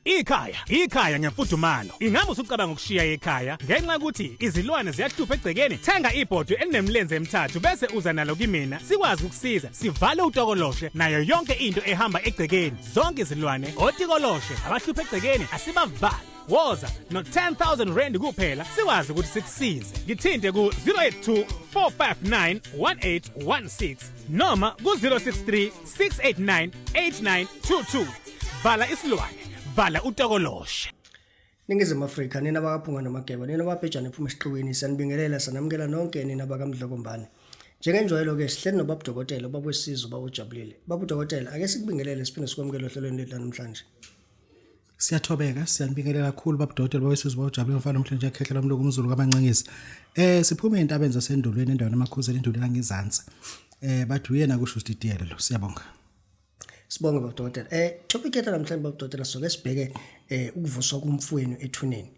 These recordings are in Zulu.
Ikhaya, ikhaya ngemfudumalo. Ingabe usucabanga ukushiya ekhaya ngenxa yokuthi izilwane ziyahlupha egcekeni? Thenga ibhodwe elinemlenze emithathu bese uza nalo kimina sikwazi ukusiza sivale utokoloshe nayo yonke into ehamba egcekeni. Zonke izilwane, otikoloshe abahlupha egcekeni asibavale. Woza no 10,000 rand kuphela sikwazi ukuthi sikusize. Ngithinte ku 082 459 1816 noma ku 063 689 8922. Vala isilwane, vala utokoloshe. Ningizimu Afrika, nina bakaPhunga noMageba, nina babhejane ephuma esiqiwini, siyanibingelela, sanamukela nonke nina bakaMdlokombane. Njengenjwayelo-ke sihleli nobaba udokotela, ubaba wesizwe, ubaba ojabulile. Baba udokotela, ake sikubingelele siphinde sikwamukele ohlelweni lethu lanamhlanje. Siyathobeka, siyanibingelela kakhulu baba udokotela, baba wesizwe, baba ojabulile, mfana omhle nje ekhehla lomlomo umZulu kaMancingisa. Siphume entabeni zasendulweni endaweni amakhuzela induli kangezansi. Bathi uyena kusho usididiyelo lo. Siyabonga. Sibonge baba dokotela. Topic yethu namhlanje baba dokotela soke sibheke ukuvuswa kumfowenu ethuneni.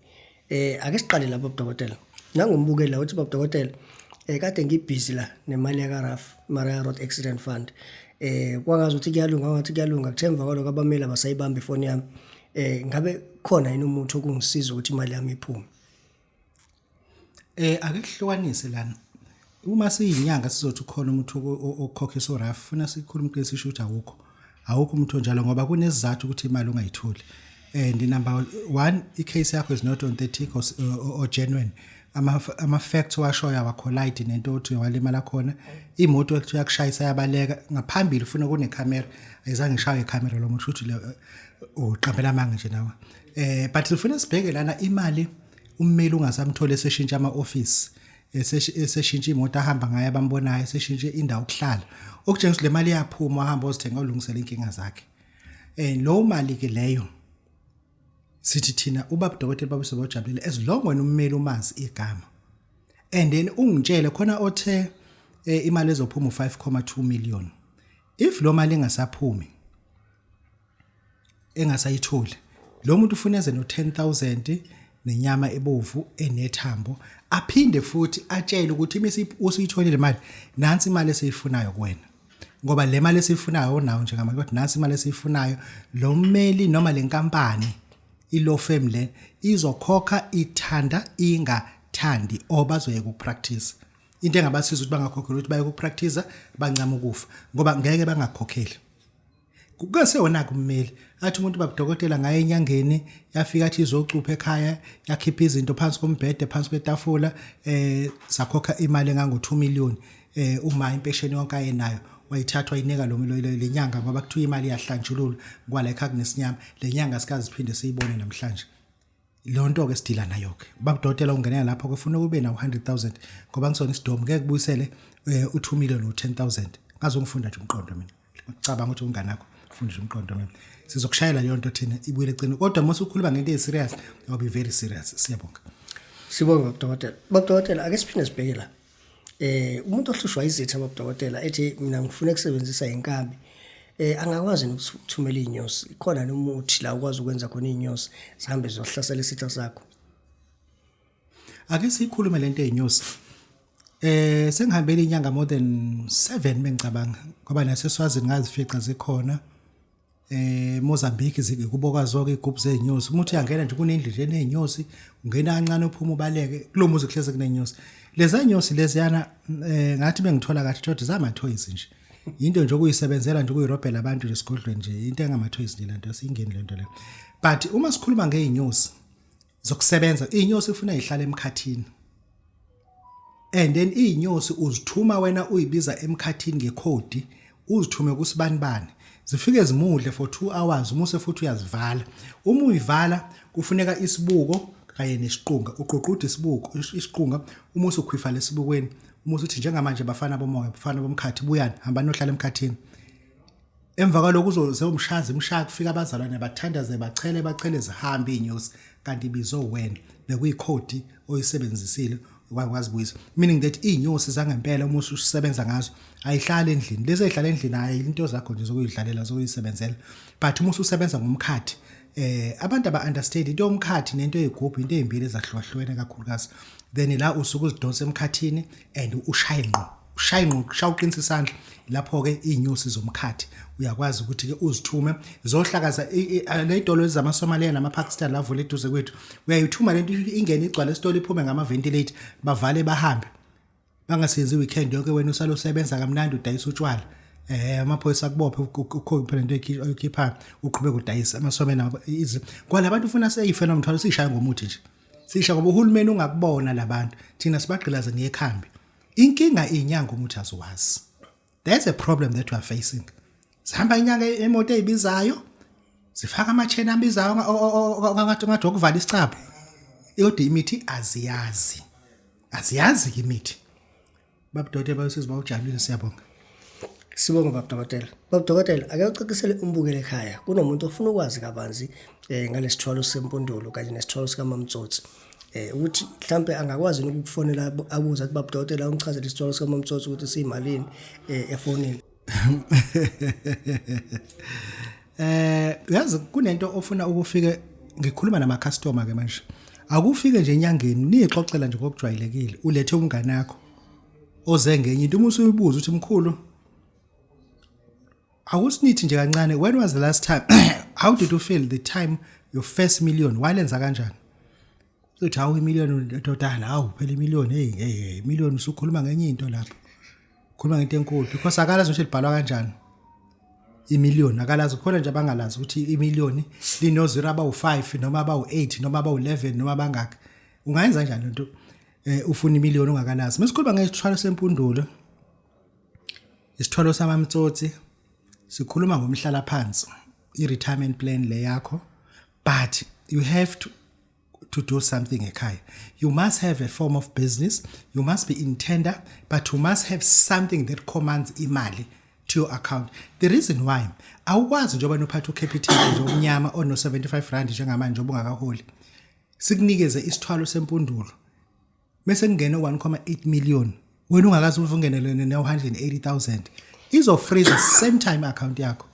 Ake siqale lapho baba dokotela. Nangombukela uthi baba dokotela kade ngibhizi la nemali yaka RAF, Maria Road Accident Fund. Kwangazi ukuthi kuyalunga ngathi kuyalunga kuthe emva kwalokho abameli abasayibamba ifoni yami. Ngabe khona yini umuthi okungisiza ukuthi imali yami iphume? Ake kuhlukanise lana. Uma siyinyanga sizothi ukhona umuntu okhokhisa uRAF, funa sikhulume iqiniso sisho ukuthi awukho. Awukho umuntu onjalo ngoba kunesizathu ukuthi imali ungayitholi. And number one, i-case yakho is not authentic or genuine. Ama facts owashoyo awacollide nento othi walimala khona. Imoto ekuthiwa yakushayisa yabaleka ngaphambili ufuna kunekhamera, ayizange ishaye ikhamera lo muntu uthi uqambela amanga nje nawe. But sifuna sibheke lana imali ummeli ungasamtholi eseshintsha ama-office, eseshintsha imoto ahamba ngayo abambonayo, eseshintshe indawo okuhlala, okutshengisa le mali iyaphuma wahamba ozithenga olungisela inkinga zakhe. Lowo mali ke leyo sithi thina ubaba dokotela baba sobajabulile as long wena ummeli umazi igama and then ungitshele khona othe imali ezophuma u5.2 million. If lo mali engasaphumi engasayitholi, lo muntu ufuna eze no 10000 nenyama ebovu enethambo, aphinde futhi atshele ukuthi imisi usuyitholile imali, nansi imali esiyifunayo kuwena, ngoba le mali esiyifunayo onawo njengamanje, kodwa nansi imali esiyifunayo. Lo mmeli noma le nkampani i-law firm le izokhokha ithanda ingathandi or bazoyeka ukupractice. Into engabasiza ukuthi bangakhokheli ukuthi baye ukupractice bancama ukufa, ngoba ngeke bangakhokheli. Kungase wona kummeli athi umuntu babudokotela ngaye enyangeni yafika athi izocupha ekhaya, yakhipha izinto phansi kombhede, phansi kwetafula, sakhokha imali engango 2 million. Uma impesheni yonke ayenayo wayithatha wayinika lo lenyanga ngoba kuthiwa imali iyahlanjululwa kwala ekhaya kunesinyama. Lenyanga sikaze siphinde siyibone namhlanje. Lo nto ke sidila nayo ke ubaba udokotela ungenela lapho ke ufuna kube nawo 100,000 ngoba ngisona isidomu ngeke kubuyisele u2 million u100,000. Ngazongifunda nje umqondo mina, ngicabanga ukuthi umngane wakho ufunda nje umqondo mina, sizokushayela leyo nto thina ibuyele eceleni. Kodwa uma usukhuluma ngento eyi-serious, I'll be very serious. Siyabonga. Sibonge baba dokotela. Baba dokotela, ake siphinde sibheke la. Umuntu ohlushwa izitha baba dokotela ethi mina ngifuna ukusebenzisa inkabi. Angakwazi ukuthumela inyosi. Ikhona nomuthi la ukwazi ukwenza khona inyosi zihambe ziyohlasela isitha sakho? Ake sikhulume lento eyinyosi. Sengihambele inyanga more than 7 bengicabanga, ngoba naseSwazini ngazifica zikhona. Mozambique zikuboka zonke igubhu zezinyosi. Uma uthi uyangena nje kunendlu nje eneyinyosi, ungena kancane uphuma ubaleke. Kulo muzi kuhleze kunenyosi. Leza nyosi leziyana ngathi bengithola kahle thothi zama toys nje. Into nje okuyisebenzela nje ukuyirobhela abantu nje esigodlweni nje, into engama toys nje lento singeni lento le. But uma sikhuluma ngeinyosi zokusebenza, inyosi ifuna ihlale emkhathini. And then inyosi uzithuma wena uyibiza emkhathini ngekhodi, uzithume kusibanibani, zifike zimudle for 2 hours, umuse futhi uyazivala. Uma uyivala kufuneka isibuko kanye nesiqunga, uququde isibuko isiqunga, uma usukhwifa lesibukweni, uma usuthi njengamanje bafana bomoya, bafana bomkhathi, buyani hambani nohlala emkhathini. Emva kwalokho uzoze umshazi imshaya, kufika abazalwane bathandaze bachele bachele zihambe inyosi, kanti ibizo wena bekuyikhodi oyisebenzisile wakwazibuyisa, meaning that inyosi zangempela uma ususebenza ngazo ayihlali endlini. Lezi ezihlala endlini hayi into zakho nje zokuyidlalela zokuyisebenzela, but uma ususebenza ngomkhathi abantu aba understand into yomkhathi nento eyigubhu, into ezimbili ezahlukahlukene kakhulukazi. Then la usuke uzidonsa emkhathini and ushaye ngqo. Ushaya ingqoqo, ushaya uqinisa isandla. Lapho ke inyosi zomkhathi uyakwazi ukuthi ke uzithume zohlakaza le dolo ezamaSomalia namaPakistan lavula eduze kwethu. Uyayithuma lento ingene igcwale esitolo iphume ngama ventilator bavale bahambe. Bangasenzi weekend yonke wena usale usebenza kamnandi udayisa utshwala. Amaphoyisa akubophe ukhophe lento oyikhiphayo uqhubeke udayisa amasome nabo izi. Kwalabantu ufuna seyife nomthwalo sishaya ngomuthi nje. Sisha ngoba uhulumeni ungakubona labantu thina sibagqilaze ngekhambi. Inkinga inyanga umuthi aziwazi. That's a problem that we are facing. Sihamba inyanga emoto ezibizayo sifaka ama-chain abizayo ngathi ngathi okuvala isicabha. Kodwa imithi aziyazi. Aziyazi ke imithi. Babudokotela bayosiza bawujabulile siyabonga. Sibonge baba dokotela. Baba dokotela ake ucacisele umbukele ekhaya. Kunomuntu ofuna ukwazi kabanzi ngalesithwalo sempundulo kanye nesithwalo sikaMamtsotsi. Ukuthi mhlambe angakwazi yini ukukufonela abuze athi baba dokotela ungichazele isithwalo sikaMamtsotsi ukuthi siyimalini efonini. Uyazi kunento ofuna ukufike ngikhuluma nama customer ke manje. Akufike nje enyangeni nixoxela nje ngokujwayelekile ulethe umngane wakho oze ngenye into uma usuyibuza uthi mkhulu awusinithi nje kancane when was the last time how did you feel the time your first million walenza kanjani? Uthi hawu imillion ndodana hawu phela imillion hey hey hey million usukhuluma ngenye into lapho. Ukhuluma ngento enkulu because akalazi ukuthi libhalwa kanjani. Imillion akalazi khona nje abangalazi ukuthi imillion lino 0 abawu5 noma abawu8 noma abawu11 noma abangaki. Ungayenza kanjani lento ufuna imillion ungakalazi. Mesikhuluma ngesithwalo sempundulo isithwalo samamtsotsi sikhuluma ngomhlala phansi i-retirement plan le yakho but you have to do something ekhaya. You must have a form of business, you must be in tender, but you must have something that commands imali to your account. The reason why awukwazi njengoba nophatha ucapital nje omnyama ono 75 rand njengamanje njengoba ungakaholi sikunikeze isithwalo sempundulo bese kungena 1.8 million wena ungakaze ungenele ne 180,000 izo freeze same time account yakho.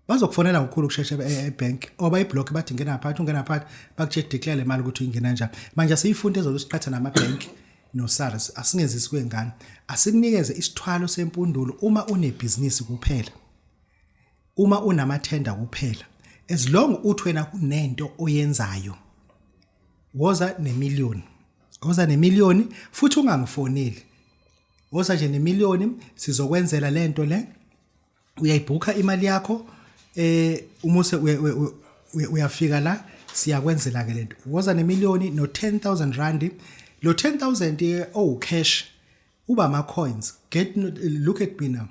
Bazokufonela ngokukhulu ukushesha ebank oba iblock bathi ngena phakathi ungena phakathi bakutshela declare le mali ukuthi ingena kanjani. Manje asiyifunde ezokusiqhatha nama bank no SARS asingenzisi kwengane. Asikunikeze isithwalo sempundulo uma unebhizinisi kuphela. Uma unamathenda kuphela. As long uthi wena kunento oyenzayo woza nemillion. Woza nemillion futhi ungangifoneli. Woza nje nemillion sizokwenzela lento le. Uyayibhukha imali yakho umuse uyafika la siyakwenzela ke lento. Woza nemillion no 10000 rand. Lo 10000 oh cash uba ama coins. Get look at me now.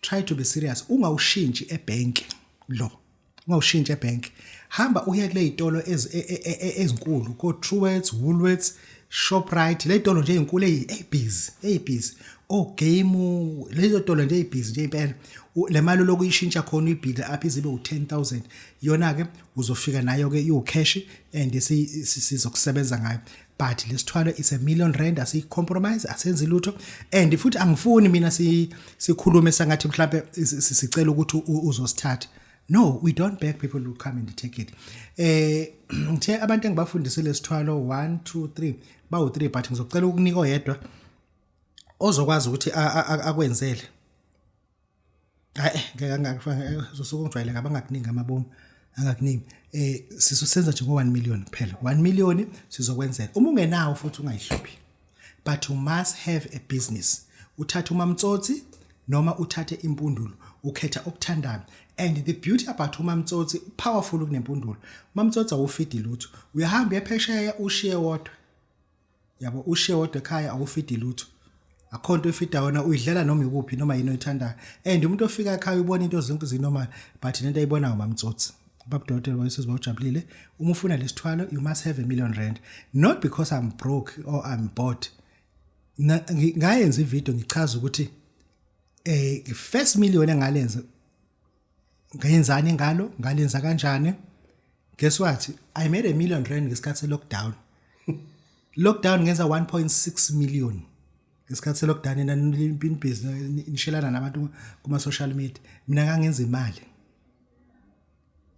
Try to be serious. Ungawushintshi ebank lo. Ungawushintshi ebank. Hamba uye kule zitolo ezinkulu ko Truworths, Woolworths, Shoprite, le zitolo nje ezinkulu ezibhizi, ezibhizi. O Game, lezo zitolo nje ezibhizi nje impela. Le mali lokuyishintsha khona uyibhile apha izibe u10000. Yona ke uzofika nayo ke iwu cash and sizokusebenza ngayo. But lesithwalo is a million rand asiyicompromise asenzi lutho and futhi angifuni mina sikhulume sangathi mhlambe sicela ukuthi uzosithatha. No, we don't beg people to come and take it. Ngithe abantu engibafundisile lesithwalo 1 2 3 bawu 3 but ngizocela ukunika oyedwa ozokwazi ukuthi akwenzele. Hayi ngeke angakufaka uzosuke ungijwayele ngabe angakuningi amabomu angakuningi. Sizosenza nje ngo 1 million kuphela. 1 million sizokwenzela. Uma ungenawo futhi ungayihluphi. But you must have a business. Uthathe umamtsotsi noma uthathe impundulo ukhetha okuthandayo. And the beauty about umamtsotsi powerful kunempundulo. Umamtsotsi awufidi lutho. Uyahamba uyephesheya ushiye wodwa. Yabo ushiye wodwa ekhaya awufidi lutho. Akho nto oyifida wona uyidlela noma ikuphi noma yini oyithandayo. And umuntu ofika ekhaya ubona into zonke zinormal but lento ayibona ngomamtsotsi. Baba dokotela wayesizwa bawujabulile. Uma ufuna lesithwalo you must have a million rand. Not because I'm broke or I'm bored. Ngayenza ivideo ngichaza ukuthi first million engalenza ngayenzani ngalo ngalenza kanjani. Guess what? I made a million rand ngesikhathi lockdown. Lockdown ngenza 1.6 million. Ngesikhathi lockdown nani busy nishelana nabantu kuma social media. Mina ngangenza imali.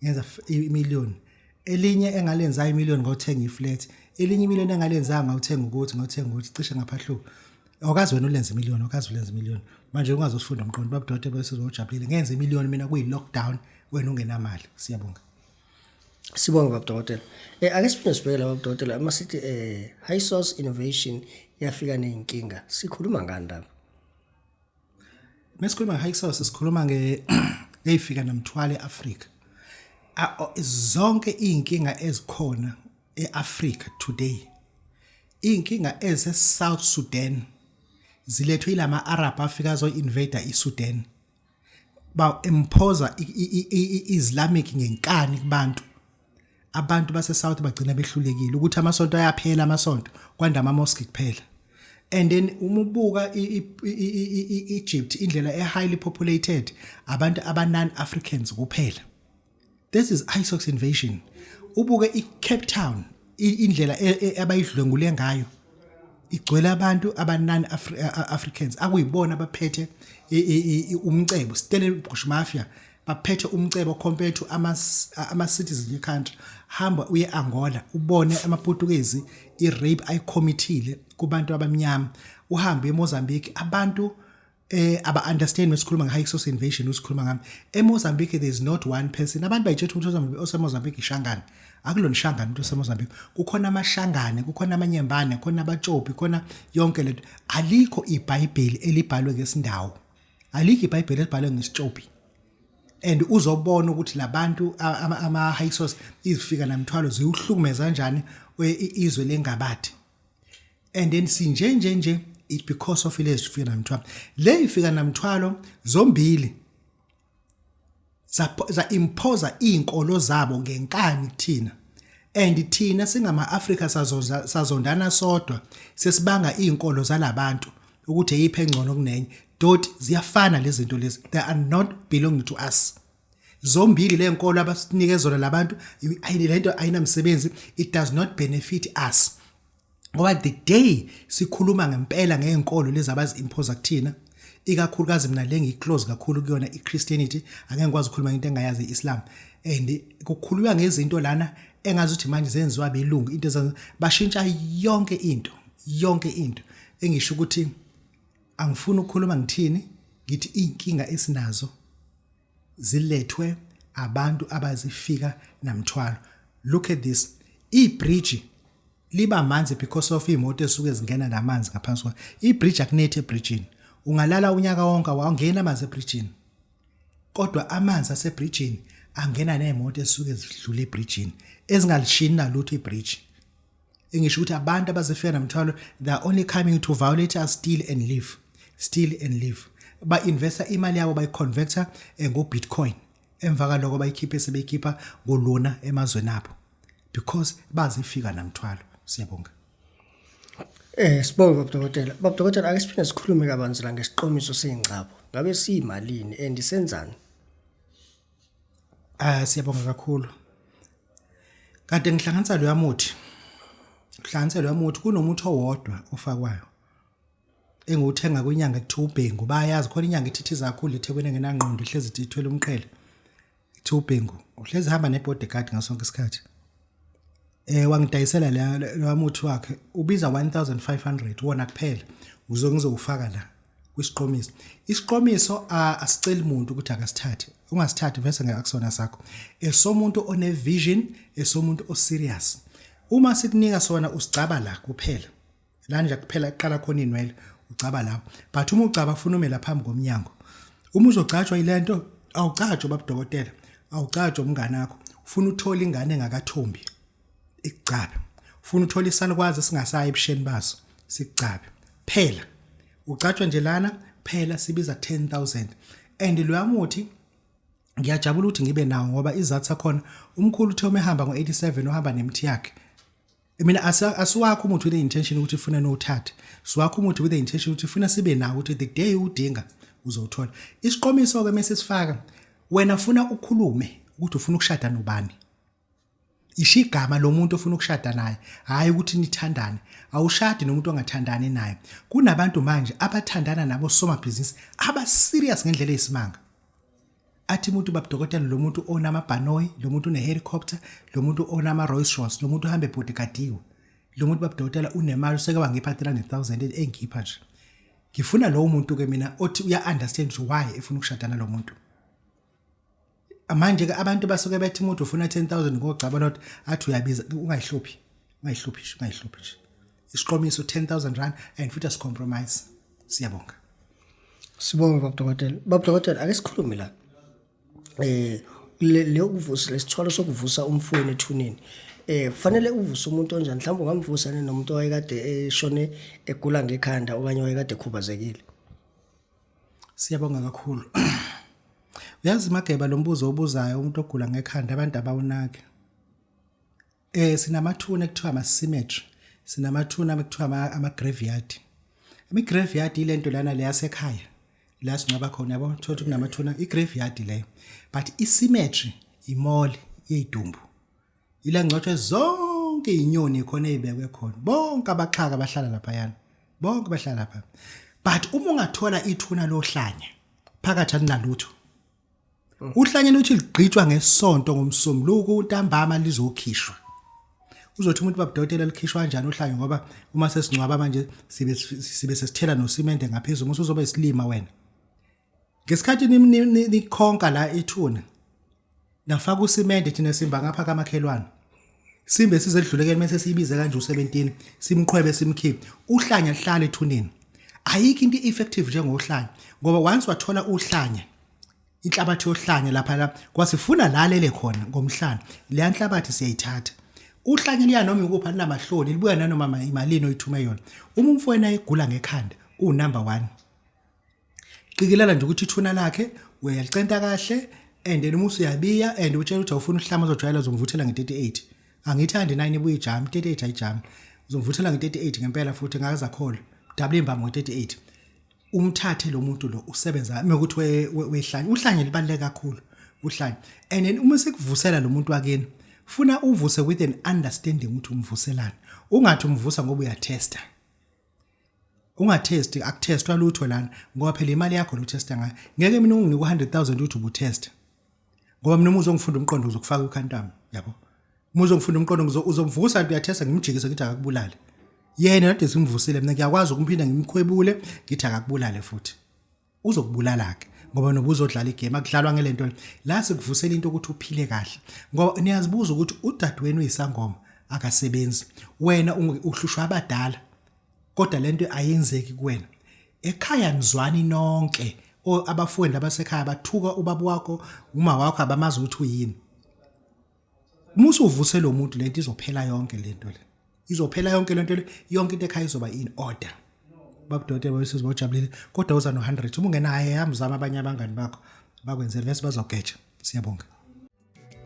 Ngenza imillion. Elinye engalenza imillion ngothenga iflat. Elinye imillion engalenza ngawuthenga ukuthi cishe ngaphahluka. Awukazi wena ulenze imiliyoni, awukazi ulenze imiliyoni. Manje ungaze usifunda umqondo baba dokotela, bese uzojabulile ngenze imiliyoni mina kuyi lockdown, wena ungenamali. Siyabonga. Sibonge baba dokotela. Ake siphinde sibheke la baba dokotela, uma sithi High Source Innovation yafika nezinkinga, sikhuluma ngani lapha? Mesikhuluma nge-high source, sikhuluma nge ngeyifika namthwalo eAfrika. Zonke izinkinga ezikhona eAfrika today, inkinga eze South Sudan zilethwe ilama Arab afika azo invade iSudan, ba imposa i-Islamic ngenkani kubantu. Abantu base South bagcina behlulekile ukuthi amasonto ayaphela, amasonto kwanda, ama mosque kuphela. And then uma ubuka i-Egypt, indlela e-highly populated, abantu aba non Africans kuphela. This is Hyksos invasion. Ubuke iCape Town, indlela abayidlwengule ngayo, igcwele abantu aba non Africans, akuyibona abaphethe umcebo. Stellenbosch Mafia baphethe umcebo compared to ama citizens ye country. Hamba uye Angola, ubone amaPortuguese, i-rape ayicommithile kubantu abamnyama. Uhambe eMozambique, abantu aba understand mesikhuluma nge Hyksos invasion, usikhuluma ngami. eMozambique there is not one person. Abantu bayitshela ukuthi oseMozambique ishangane. Akulona ishangane umuntu oseMozambique. Kukhona amashangane, kukhona amanyembane, kukhona abatshopi, kukhona yonke lento. Alikho iBhayibheli elibhalwe ngesindawo, alikho iBhayibheli elibhalwe ngesitshopi. And uzobona ukuthi labantu ama Hyksos izifika namthwalo ziwuhlukumeza kanjani izwe lengabadi. And then sinje nje nje it because of ilezi fika namthwalo. Le ifika namthwalo zombili za impose izinkolo zabo ngenkani kuthina, and thina singama Africa sazondana sodwa, sesibanga izinkolo zalabantu ukuthi eyiphi engcono kunenye. Dot ziyafana lezi zinto lezi, they are not belonging to us zombili. Le nkolo abasinike zona labantu, lento ayinamsebenzi, it does not benefit us, ngoba the day sikhuluma ngempela ngeenkolo lezi abazi-impose kuthina, ikakhulukazi mina le ngiclose kakhulu kuyona, i-Christianity, angeke ngikwazi ukukhuluma into engayazi i-Islam. And kukhulunywa ngezinto lana engazi ukuthi manje zenziwa belungu, into bashintsha yonke into, yonke into. Engisho ukuthi angifuni ukukhuluma ngithini, ngithi inkinga esinazo zilethwe abantu abazifika namthwalo. Look at this, ibridge liba manzi because of imoto esuke zingena namanzi ngaphansi kwa ibridge. Akunethi ebridgeini, ungalala unyaka wonke awangena amanzi ebridgeini, kodwa amanzi asebridgeini angena nemoto esuke zidlula ebridgeini ezingalishini nalutho ibridge. Engisho ukuthi abantu abazifika namthwalo, they are only coming to violate us, steal and leave, steal and leave. Ba-investa imali yabo, bayi-converta ngo-bitcoin, emva kaloko bayikhiphe, sebeyikhipha ngoluna emazweni abo because bazifika namthwalo. Siyabonga. Sibonge baba dokotela. Baba dokotela, ake siphinde sikhulume kabanzi la ngesiqomiso seyingcabo. Ngabe siyimalini and senzani? Ah, siyabonga kakhulu. Kade ngihlanganisa lo yamuthi. Uhlanganisa lo yamuthi, kunomuthi owodwa ofakwayo. Engiwuthenga kwinyanga ekuthiwa uBhengu, bayazi khona inyanga ethithiza kakhulu eThekwini engenangqondo, ihlezi ithi ithwele umqhele. Kuthiwa uBhengu, uhlezi hamba nebodyguard ngaso sonke isikhathi. Wangidayisela la muthi wakhe, ubiza 1500 wona kuphela. Uzo ngizowufaka la kwisiqomiso. Isiqomiso asiceli umuntu ukuthi akasithathe. Ungasithathi vese ngeke akusona sakho. Esomuntu one vision, esomuntu o serious. Uma sikunika sona usigcaba la kuphela. La nje kuphela kuqala khona inwele, ugcaba lapho. But uma ugcaba ufuna ume lapha phambi komnyango. Uma uzogcatshwa ilento, awugcatshwa babudokotela, awugcatshwa umngane wakho. Ufuna uthola ingane engakathombi ikugcabe. Ufuna uthola isalukwazi esingasayi ebusheni baso sikugcabe. Phela ugcatshwa nje lana phela, sibiza 10,000. And lo muthi ngiyajabula ukuthi ngibe nawo, ngoba izathu sakhona umkhulu uthe uma ehamba ngo87 uhamba nemithi yakhe. Mina asiwakho umuthi with the intention ukuthi ufuna nowuthathe, siwakho umuthi with the intention ukuthi ufuna sibe nawo, ukuthi the day udinga uzowuthola. Isiqomiso ke mase sifaka, wena funa ukhulume ukuthi ufuna ukushada nobani, isho igama lomuntu ofuna ukushada naye, hayi ukuthi nithandane. Awushadi nomuntu ongathandani naye. Kunabantu manje abathandana nabo somabhizinisi aba serious ngendlela eyisimanga. Athi umuntu, babudokotela, lo muntu onamabhanoyi, lo muntu une-helicopter, lo muntu onama-Rolls Royce, lo muntu uhambe bodyguardiwe, lo muntu, babudokotela, unemali, useke wangipha 300,000 engipha nje. Ngifuna lowo muntu ke mina othi uya understand ukuthi why efuna ukushada nalomuntu. Manje ke abantu basuke bethi umuntu ufuna 10000 ngogcaba lot athi uyabiza. Ungayihluphi, ungayihluphi, ungayihluphi nje. Isiqomiso 10000 rand and futhi asicompromise. Siyabonga. Sibonge, baba dokotela. Baba dokotela, ake sikhulume la. Le leyokuvusa, lesithwalo sokuvusa umfowenu ethuneni. Kufanele uvuse umuntu onjani? Mhlawumbe ungamvusa nomuntu owayekade eshone egula ngekhanda okanye owayekade ekhubazekile? Siyabonga kakhulu. Uyazi Mageba, lo mbuzo obuzayo, umuntu ogula ngekhanda, abantu abawunaki. Sinamathuna ekuthiwa ama cemetery, sinamathuna ekuthiwa ama graveyard. Ama graveyard ilento lana leyasekhaya la singcwaba khona, yabo, thola kunamathuna, i graveyard leyo. But i cemetery imall yezidumbu. Ila ngcwatshwe zonke izinyoni khona ezibekwe khona. Bonke abaxhaka bahlala lapha yana. Bonke bahlala lapha. But uma ungathola ithuna lohlanya phakathi alinalutho. Uhlanya luthi ligqitshwa ngesonto, ngomsombuluko ntambama lizokhishwa. Uzothi umuntu, "Babudokotela, likhishwa kanjani uhlanya?" Ngoba uma sesingcwaba manje sibe sesithela nosimende ngaphezulu, musu uzobe isilima wena. Ngesikhathi nikhonka la ithuna nafaka usimende, thina simba ngapha kamakhelwane. Simbe sizedlulekeni mase siyibize kanje u17, simqhwebe, simkhiphe. Uhlanya lihlala ethuneni. Ayikho into effective njengohlanya, ngoba once wathola uhlanya, inhlabathi yohlanya lapha la kwasifuna lalele khona ngomhlana, leya nhlabathi siyayithatha. Uhlanya liya noma ikuphi, alinamahloni, libuya nanoma imalini oyithume yona. Uma umfowena egula ngekhanda, uwunumber 1, qikelela nje ukuthi ithuna lakhe uyalicenta kahle and then uma usuyabiya and utshela ukuthi awufuna uhlama, uzojwayela, uzomvuthela nge-38. Angithandi 9 ibuye ijami, 38 ayijami. Uzomvuthela nge-38 ngempela futhi ngakazakholwa dabula imbambo nge-38. Umthathe lo muntu lo usebenza mekuthi wehlanya. Uhlanye libaluleke kakhulu uhlanye. And then uma sekuvusela lo muntu wakini, funa uvuse with an understanding ukuthi umvuselana. Ungathi umvusa ngoba uyatesta. Ungatesti, akutestwa lutho lana, ngoba phela imali yakho lo testa ngayo. Ngeke mina unginike u100000 uthi ubutest, ngoba mina uma uzongifunda umqondo uzokufaka uquantum, yabo. Uma uzongifunda umqondo uzomvusa nto uyathesta, ngimjikise ngithi akakubulale yena. Kade simvusile, mina ngiyakwazi ukumphinda ngimkhwebule ngithi akakubulale futhi. Uzokubulala ke ngoba noba uzodlala igame. Akudlalwa ngelento la, sikuvusela into ukuthi uphile kahle, ngoba niyazibuza ukuthi udadewenu uyisangoma akasebenzi, wena uhlushwa abadala kodwa lento ayenzeki kuwena. Ekhaya nizwani nonke, abafowenu abasekhaya bathuka ubaba wakho, uma wakho, abamazi ukuthi uyini. Uma usuvuse lo muntu, lento izophela yonke, lento le izophela yonke, lento le yonke into ekhaya izoba in order. Babudokotela babesizwe bawujabulile, kodwa uza no-100. Uma ungenayo, hamba uzama abanye abangani bakho bakwenzele bese bazogeja. Siyabonga.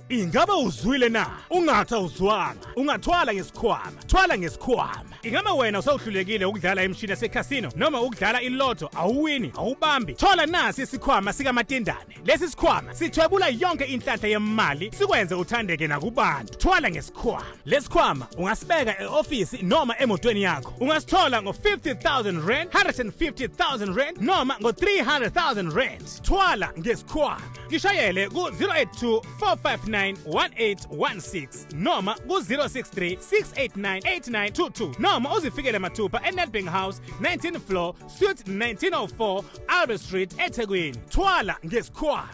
Ingabe uzwile na? Ungathi awuzwanga. Ungathwala ngesikhwama. Thwala ngesikhwama. Ingabe wena usawuhlulekile ukudlala imishini yasekhasino noma ukudlala ilotho, awuwini, awubambi? Thola nasi isikhwama sikaMatindane. Lesi sikhwama sithwebula yonke inhlanhla yemali, sikwenze uthandeke nakubantu. Thwala ngesikhwama. Lesikhwama ungasibeka e-ofisi noma emotweni yakho. Ungasithola ngo-50,000 rand, 150,000 rand noma ngo-300,000 rand. Thwala ngesikhwama. Ngishayele ku-082 459 1816 noma ku-063 689 8922 noma uzifikele mathupha eNedbank House, 19 floor, Suite 1904, Albert Street, eThekwini. Thwala ngesikhwama.